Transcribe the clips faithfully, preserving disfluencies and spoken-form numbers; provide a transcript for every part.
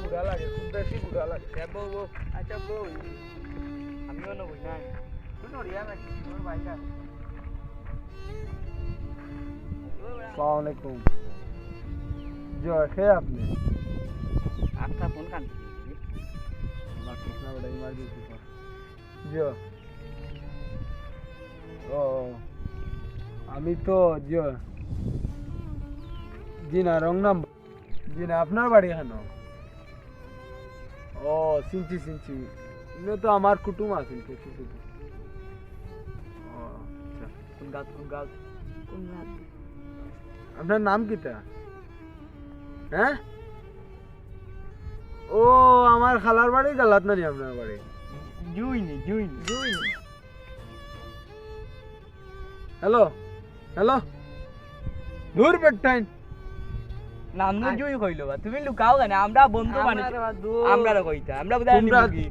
বুড়া লাগে, খুব বেশি বুড়া লাগে। এ বউ, বউ। আচ্ছা, বউ। আমিও না বুঝি নাই। তুই নড়িয়া না, তোর ভাইটা। আসসালামু আলাইকুম। জি, কে আপনি? আচ্ছা, ফোন কান? আমার কৃষ্ণা বেটা emergency ফোন। জি। ও, আমি তো, জি। জি না, wrong number। জি না, আপনার বাড়ি কেন? ও, চিনছি, চিনছি। ইনো তো আমার কুটুম আছইন, কুটুম, কুটুম। ও, আচ্ছা। কোন গাছ, কোন গাছ? কোন গাছ? আপনার নাম কিতা? হ্যাঁ? ও, আমার খালার বাড়ি গালাত নানি আপনার বাড়ি? জুইনি, জুইনি। জুইনি। Hello, hello. দূর বেটাইন। নাম নু আই- জুই কইলো বা। তুমি লুকাও কেনে? আমরা বন্ধু মানুষ। আমরা বা দূর। আমরা কইতা। আমরা বুঝাই তোমরা নিব কি?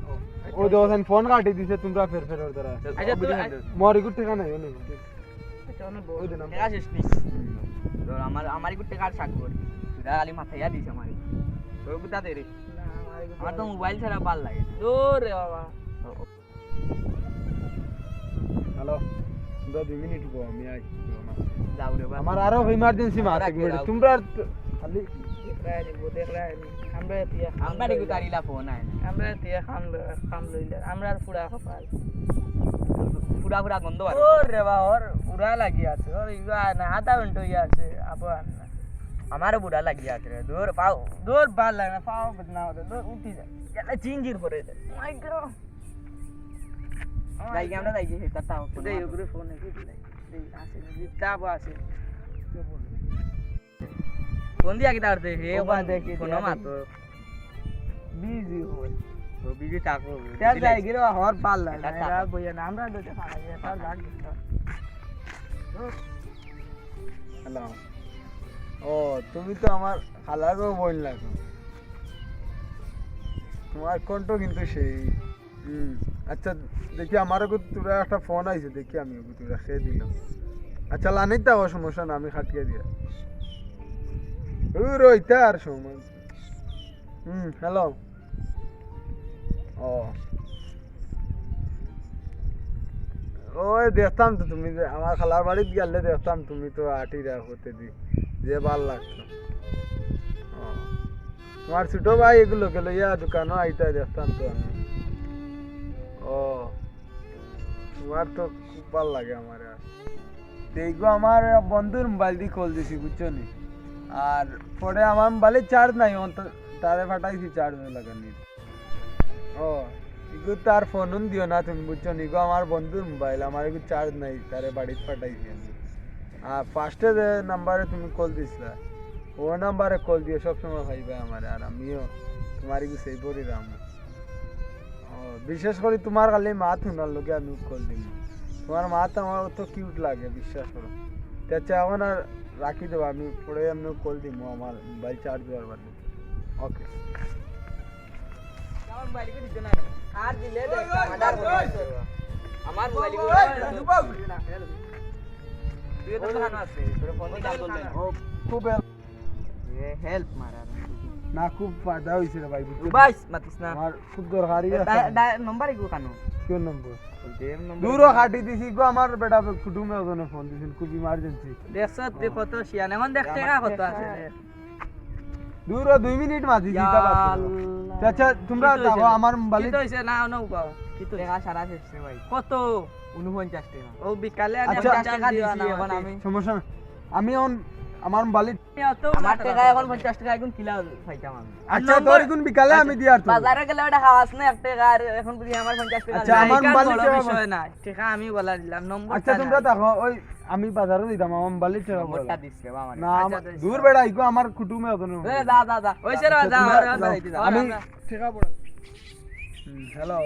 ও দেখো, ফোন কাটি দিছে, তোমরা ফের ফের ওর দ্বারা। আচ্ছা, তো বুঝে আ- গেলে। মরি গুট্টে কানে, ও নেই। আচ্ছা, অনেক বড়। ওই দিন আমরা টেকা শেষ নি। ধর, আমার, আমার একটু টেকার শাক কর। তোরা খালি মাথায় দিস আমার। তোর কোথা দে রে? না, আমার একটু আমার তো মোবাইল ছাড়া পার লাগে না। দূর রে বাবা। ও, ও। হ্যালো, তোমরা দুই মিনিট গো, আমি আই। যাও রে বাবা। আমার আরো ইমার্জেন্সি মাত, এক মিনিট। তোমরা আর তো খালি দেখরায় নি, দেখরায় নি। আমরা এতিয়া আমরা দেখি তারিলা ফোন আয় না। আমরা এতিয়া খাম ল-, খাম লইলে। আমরা আর ফুড়া কপাল। ফুড়া ফুড়া গন্ধ বাড়ে। ওর রে বা, ওর ফুড়া লাগি আছে। ওর ইগো আয় না, আধা ঘন্টা ইয়ে আছে, আবার আয় না। আমারও বুড়া লাগি আছে রে। দূর পাও, দূর, ভালা লাগে না, পাও বেদনা করে। দূর, উঠি যায়। গেলে জিঞ্জির করে দে। My God। যাই কি আমরা যাই কি, তার তাও ফোন দে, মারো। ওগুলো ফোন এসে দিলে। দে, আসে, দে, তাবো আসে। ফোন দিয়া কিতা করতে? হে ও বা ফোন, দেখি, ফোনও দিয়া মাতো। বিজি হয়। তো বিজি থাকো, তার বিজি যাই লাগে। গিয়ে হওয়ার পাল্লা এটা না, এরা থাকো। বইয়া না, আমরা দুটো ফাঁকা দিয়ে, তার লাগ দিতে। হ্যালো। ও, তুমি তো আমার খালারও বোন লাগো। তোমার কণ্ঠ কিন্তু সেই। হুম, আচ্ছা, দেখি, আমার ওকে তোরা একটা ফোন আইছে, দেখি আমি ওকে তোরা খেয়ে দিলাম। আচ্ছা, লানিত দাও, সমস্যা না, আমি খাটিয়ে দিয়া। ও, রইতা আর সময়। হুম, হ্যালো। ও। ওই দেখতাম তো তুমি যে আমার খালার বাড়িত গেলে দেখতাম তুমি তো আটি দেখো। তে দি, যে ভালা লাগতো। ও, তোমার ছোট ভাই এগুলোকে লইয়া দোকানও আইতা দেখতাম তো আমি। ও, তোমার তো খুব ভালা লাগে আমার। আর তে এগো আমার বন্ধুর মোবাইল দি কল দিছি, বুঝছো নি? আর পরে আমার মোবাইলে চার্জ নাই, অন্ত তারে ফাটাইছি চার্জ লাগানি। ও, ইগু তার ফোন দিও না তুমি, বুঝছো নি? ইগু আমার বন্ধুর মোবাইল, আমার ইগু চার্জ নাই, তারে বাড়িত ফাটাইছি আমি। আর ফার্স্টে যে নাম্বারে তুমি কল দিছিলা, ও নাম্বারে কল দিও, সবসময় পাইবা আমারে, আর আমিও তোমার ইগু সেই পরি রাম। ও, বিশেষ করি তোমার খালি মাত হুনার লগে আমি কল দিমু। তোমার মাত আমার অত কিউট লাগে, বিশ্বাস করো। তে আচ্ছা, এখন আর রাখি দেবো, আমি পরে এমনি কল দিমু, আমার মোবাইল চার্জ দেওয়ার বাদে। ওকে। আমার মোবাইল করে দিতে না। আর দিলে দেখ, আমার মোবাইল করে। তুই তো দোকান আছে, তোর ফোন দিয়ে কাম চলবে না। ও, খুব help। এ, help মারা। না, খুব ফায়দা হইছে রে ভাই, বুঝছো? ভাই, মাতিস না। আমার খুব দরকারি এ, আছে। ডায়-, ডায়-, নম্বর এগুলো কেন? কোন নম্বর? দেব নম্বর। দূরও কাটি দিছি গো, আমার বেটা কুটুমে ওজনে ফোন দিছিল, খুব emergency। দেখছো, তুই কত শিয়ান, এখন দেখ টেকা কত আছে রে। দূর ও দুই মিনিট মাঝি ইয়া জিতা পারতো। আল্লাহ। আচ্ছা, তোমরা কি তো হইছে দেখো, রে? আমার মোবাইলে কি তো হইছে? না, না, উবাও। কি তো হইছে? টেকা সারা শেষ রে ভাই। কত? ঊনপঞ্চাশ টেকা। ও বিকালে আনে আচ্ছা। পঞ্চাশ টেকা দিও না এখন আমাকে। আমি সমস্যা না। আমি এখন আমার মোবাইলে অত আমার না টেকা খারাপ। এখন পঞ্চাশ টেকা এখন কিলা পাইতাম আমি। আচ্ছা, নম্বর তোর এখন বিকালে আচ্ছা, আমি দিয়ার তো। বাজারে গেলে ওটা খাওয়াস না এক টেকা, আর এখন বুঝি আমার পঞ্চাশ টেকা আচ্ছা, নাই। আমার এখান মোবাইলে বড় টেকা বিষয় নাই। টেকা আমি বলা দিলাম, নম্বর আচ্ছা, তোমরা দেখো, ওই আমি বাজারও দিতাম, আমার মোবাইলে টেকা নম্বরটা বলা। দিস রে বাবা, আমার না, আচ্ছা, আমার, দে, দূর দে। বেটা, ইগো আমার কুটুমে হতো না। এ, যা, যা, যা। ওই সে রে, আচ্ছা, যা, তোমরা যা, যা, যাও। যা, আমি যা। টেকা পড়া। হুম, হ্যালো।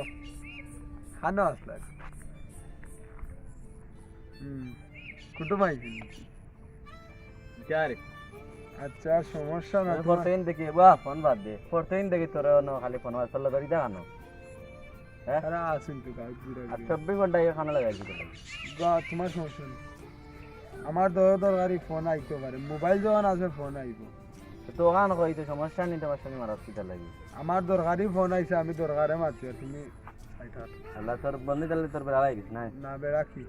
খানো আসলে। হুম, কুটুম আইছি। যা রে। আচ্ছা, সমস্যা না, আমি তোমার প্রতিদিন দেখি, বাহ, ফোন বাদ দে। প্রতিদিন দেখি তোর অন্য খালি ফোন বাদ, তোর লগে ইটা আনো। হ্যাঁ? তারা আছেন তো, গাড়ি ঘুরে আর ঘুরে। চব্বিশ ঘন্টা এখানে লাগাইছি তোর। বা, তোমার সমস্যা নেই। আমার দর-, দরকারি ফোন আইতে পারে। মোবাইল যখন আছে, ফোন আইব। তো ওখান কই তো সমস্যা নেই, তোমার সঙ্গে মারাত কিতা লাগি? আমার দরকারি ফোন আইছে, আমি দরকারে মাতি, আর তুমি আইতা। আল্লাহ, তোর বন্ধু তাহলে তোর বেড়া লাগি গেছে না? না, বেড়া কি?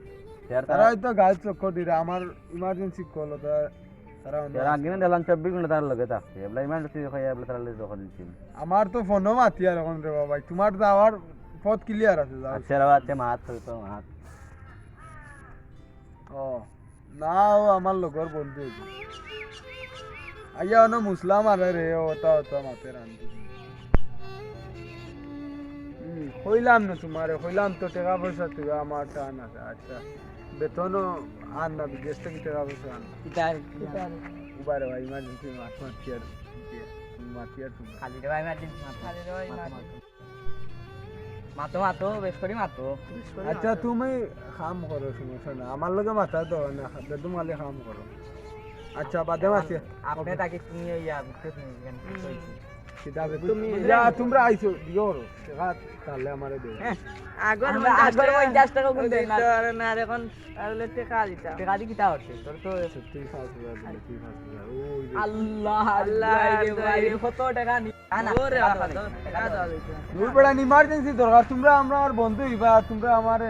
তারা হয়তো গাছ চক্কর দিরা, আমার ইমার্জেন্সি কল, তারা, তারা অন্য তারা আছে। আগে না দিলাম চব্বিশ ঘন্টা তার লগে থাকছে, এবলা ইমার্জেন্সি হয়, এবলা তারা লগে দখল দিচ্ছিল। আমার তো ফোনও মাতি আর এখন রে বাবা, তোমার যাওয়ার পথ ক্লিয়ার আছে, যাও। আচ্ছা রে বাবা, আচ্ছা, মাত তো, তো মাত। ও, না, ও আমার লগর বন্ধু অইছে। আইয়া অনো মুসলা মারে রে, ওটা, ওটা মাতে রান্ধি। হুম, কইলাম না তোমারে, কইলাম তো টেকা পয়সা তুই আমার টান আছে। আচ্ছা, বেতনও আর না, বিদেশ থেকে টেকা পয়সা আর না। কিতা আর, কিতা আর? উবারে ভাই, ইমার্জেন্সি মাত মাতি আর, মাতি আর তুমি। খালি রে ভাই, ইমার্জেন্সি মাত। খালি রে ভাই, মাত, মাত। মাতো, মাতো, বেশ করি মাতো। আচ্ছা, তুমি কাম করো, সমস্যা না। আমার লগে মাথা তো না, বেদম খালি কাম করো। আচ্ছা, বাদে মাতি। আপনি তাকে তুমি ওই ইয়া, বুঝতে তুমি কেন কি কইছি? কিতা বে তুমি? ইয়া, তোমরা আইছো, দিও রো। টেকা তাহলে আমারে দেও। হ্যাঁ, আগর আমরা পঞ্চাশ আগর টাকা। পঞ্চাশ টাকা কোন দেন না? আরে না, আর এখন তাহলে টেকা দিতাম। টেকা দি কিতা করছে? তোর তো সত্যি পাঁচ হাজার দিলে, তুই পাঁচ হাজার। ওই যে আল্লাহ, আল্লাহ, আল্লাহ রে ভাই, ভাই। কত টাকা নি-, না, না, ওরে টেকা বাবা, দেওয়া দশ লাগবে। টাকা দেওয়া লাগবে। দূর বেটা, ইমার্জেন্সি দরকার। তোমরা আমার বন্ধু হইবা, তোমরা আমারে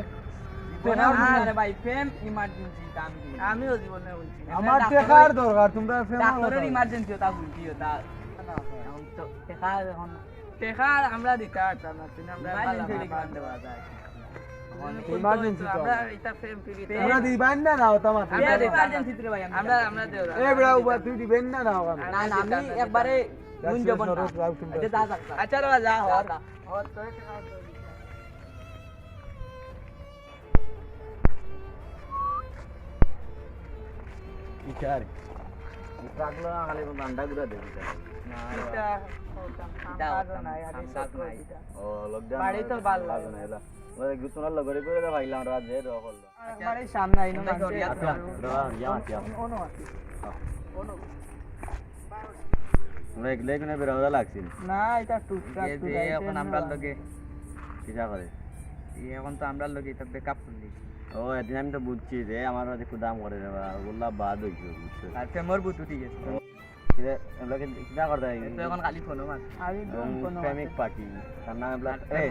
জীবনে টেকা না দিবা। রে ভাই, প্রেম ইমার্জেন্সি, দাম কি? আমিও জীবনে বলছি। আমার ডাক্তারের টেকার দরকার, তোমরা প্রেম ডাক্তারের কথা। ইমার্জেন্সি ওটা বলছি, ওটা। এখন তো টেকা এখন টেকা আমরা দিতে পারতাম না, তুমি আমরা ইমার্জেন্সি ভালো লেগে না। বান্ধে বাজায়। এখন ইমার্জেন্সি তো আমরা আমরা। এটা প্রেম ফিরি। আমরা দিবান না, না, ওটা মাত্র। আমরা দিতাম না। ইমার্জেন্সি রে ভাই, আমি আমরা, দিতাম। আমরা দেও না। এ বেটা, উবা, তুই দিবেন না, না, ওখানে। না, না, আমি একবারে নুন জবন না। আচ্ছা, যা, যা, যা, যা, হর। যা। হর, তোরে টেকা হর, তোরে দিতে। ইটা আর কি। ট্রাক লওয়া খালি বান্ডা ঘুরা দেখি তাহলে। না, এটা, ওটা, এটা কাম কাজ নাই, আর কাম কাজ নাই। ও, lockdown বাড়ি তো ভালো লাগে না, এলা। ওই গুতুনার লগরে করে দে ভাইলাম, রাত যে দোয়া করলো। বাড়ির সামনে আইনো না, আচ্ছা, আচ্ছা, আচ্ছা। অনো আছে। অনো। আমরা এগুলো এখানে বেরোনো লাগছিল। না, এটা টুকটাক এই যে টুকটাক, এখন এটা আমরা না। লগে কিতা করে? এই এখন তো আমরা লগে এটা backup করলি। ও, এদিন আমি তো বুঝছি যে আমার মাঝে একটু দাম করে দেবা, ওগুলা বাদ হইছে, বুঝছো? আচ্ছা, মোর বুদ্ধু ঠিক আছে। কিরে, আমরা কি, কিতা করতে হয়? এই তো এখন খালি ফোনো মার। আমি তো এবং ফোনো প্রেমিক মার। পাখি, তার নাম আমরা, আর এ,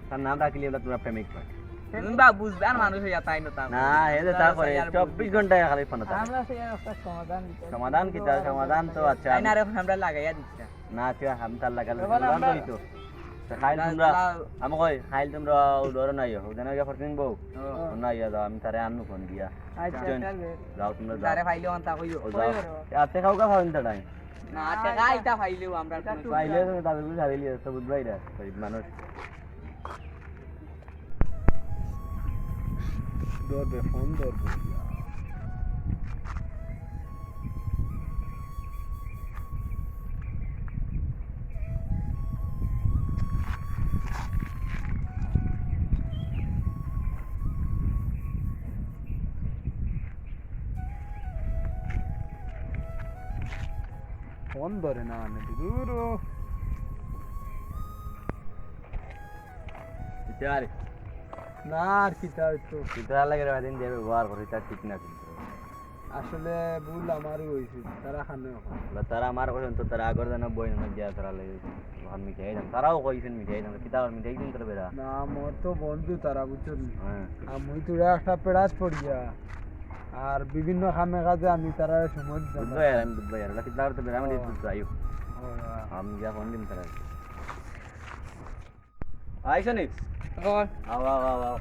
তার নাম রাখলি আমরা তোমরা প্রেমিক পাখি। তুমি বা বুঝবে আর মানুষ হইয়া তাই না তা। না, এ যে তা তারা করে, সেই আর চব্বিশ বুঝবে। ঘন্টায় খালি ফোনো থাকে। আমরা সেই একটা সমাধান দিতে সমাধান কি তার? সমাধান তো আচ্ছা। তাই না, আর এখন আমরা লাগাইয়া দিচ্ছি। না, আচ্ছা, আমি তার লাগালে এবার সমাধান আমরা তো হইতো। তা খাইল না, তোমরা, না। আমি কই, খাইল তোমরা ও ডরো নাই, ও জানা গিয়া ফরতিন বউ। ও। ও না, ইয়া দাও, আমি তারে আনু ফোন দিয়া। আচ্ছা, বুঝছেন? তাহলে। যাও তোমরা যাও। তারে খাইলে অন্তা কইও। ও যাও। কইও রে। এ, আতে খাও কা খাওয়াইন তাড়াই? না, আতে খাইতা খাইলেও আমরা এটা কোনো টুকরা। খাইলে তুমি দাবি করে হারিয়ে লিয়ে আসতে বুঝবাই না, গরিব মানুষ। ধরবে, ফোন ধরবে। ফোন ধরে না, আমি দূর ও। কিতা রে? না, আর কিতা হইতো? কিতা লাগে রে, দিন দিয়ে ব্যবহার করি, তা ঠিক না কিন্তু। আসলে ভুল আমারও হইছে, তারা খানে এখন। না, তারা আমার কইছেন তো, তারা আগর জানা বই না গিয়া তারা লাগে, এখন মিঠাই দাম। তারাও কইছেন মিঠাই দাম, কিতা আর মিঠাই দিন তোর বেড়া? না, মোর তো বন্ধু তারা, বুঝছো নি? হ্যাঁ। আর মুই তোরা একটা পেড়াত পড়িয়া, আর বিভিন্ন কামে কাজে আমি তারা সময় দিতাম না। বুঝবাই আর আমি বুঝবাই আর, ওরা কিতা করতে বেড়া, আমি ও। বুঝতে চাইও। ও, হ্যাঁ। আমি গিয়া ফোন দিন তারা। আইছো নি? ওই। আও, আও, আও, আও।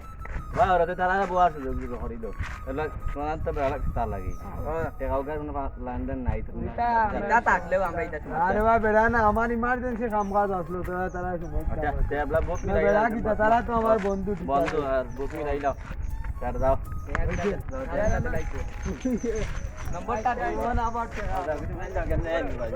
ভাই, ওরা তো তারা বউ আছে, যোগ যোগ করি দাও। এলা, তোমার তো বেড়া লাগি। ও। টেকা উকার কোনো পা-, লেনদেন নাই তো। এটা আমরা এটা থাকলেও আমরা এটা শুনতে আরে ভাই, বেড়া না, আমার ইমার্জেন্সি কাম কাজ আসলো, তো তারা সময় আচ্ছা, কাজ। তে এবলা বুক না, মিলাই বেড়া দাও। কিতা, তারা তো আমার বন্ধু, ঠিক বন্ধু আছে। আর বুক মিলাইলাও। তার দাও। এই আমি ওই যে। দাও, দাও, দাও, দাও। নম্বরটা দাও। ফোন আবার টেকা। আচ্ছা, কিছু নাই, কেমনে আইবি ভাই?